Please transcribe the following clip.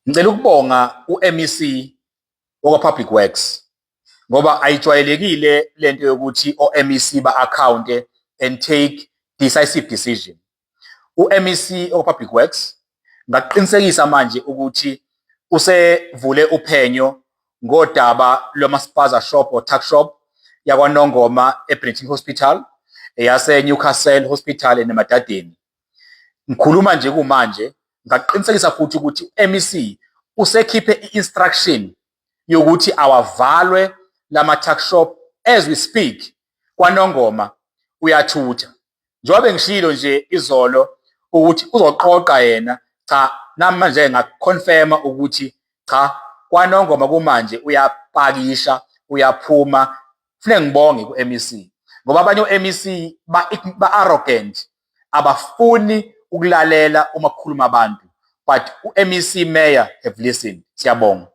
Ngicela ukubonga u-MEC wakwa-Public Works ngoba ayijwayelekile lento yokuthi o-MEC ba-account and take decisive decision. U-MEC wakwa-Public Works ngaqinisekisa manje ukuthi usevule uphenyo ngodaba lwama-spaza shop or tuck shop yakwaNongoma eBreyten Hospital, eyase Newcastle Hospital eMadadeni. Ngikhuluma nje kumanje, ngaqinisekisa futhi ukuthi u-MEC usekhiphe i-instruction yokuthi awavalwe lama tuck shop. As we speak, kwaNongoma uyathutha. Njengoba bengishilo nje izolo ukuthi uzoqoqa yena, cha, namanje ngaconfirma ukuthi cha, kwaNongoma kumanje uyapakisha, uyaphuma. Kufuneka ngibonge ku-MEC ngoba abanye o-MEC ba arrogant, abafuni ukulalela uma kukhuluma abantu, but u-MEC Mayor have listened. Siyabonga.